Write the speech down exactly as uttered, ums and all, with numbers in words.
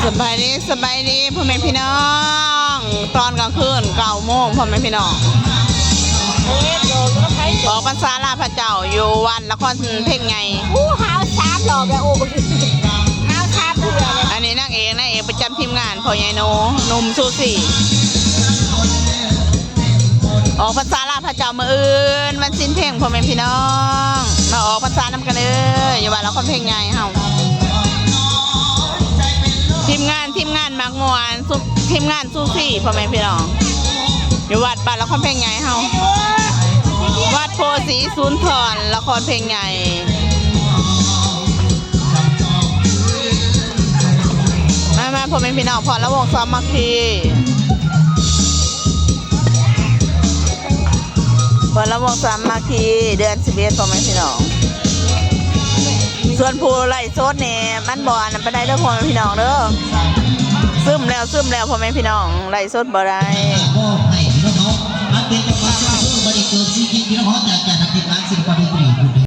สบายดี สบายดีพ่อแม่พี่น้อง ตอนกลางคืนเก้าโมงพ่อแม่พี่น้อง ออกพรรษาลาพระเจ้าอยู่วัดละครเพ็งใหญ่ อู้หาวสามรอบแล้วโอ้หาวสามเทื่อเลย อันนี้นางเอกนางเอกประจำทีมงานพ่อใหญ่โนหนุ่มซูซี่ ออกพรรษาลาพระเจ้ามื้ออื่นวันศีลเพ็งพ่อแม่พี่น้อง มาออกพรรษานำกันเด้ออยู่วัดละครเพ็งใหญ่เฮา ทีมงานทีมงานมักม่วนซุทีมงานซูซี่พ่อแม่พี่น้อง อยู่วัดบ้านละครเพ็งใหญ่เฮา วัดโพธิ์ศรีสุนทรละครเพ็งใหญ่ มามาพ่อแม่พี่น้อง พรละวงศ์สามัคคี พรละวงศ์สามัคคี เดือนสิบเอ็ดพ่อแม่พี่น้อง ส่วนผู้ไลฟ์สดนี่มันบ่อันนั้นปานใดเด้อพ่อแม่พี่น้องเด้อ ซึมแล้ว ซึมแล้วพ่อแม่พี่น้อง ไลฟ์สดบ่ได้ ก็ให้พี่น้องมันเป็นจังหวะที่เพิ่มมาอีกเกินสี่กิ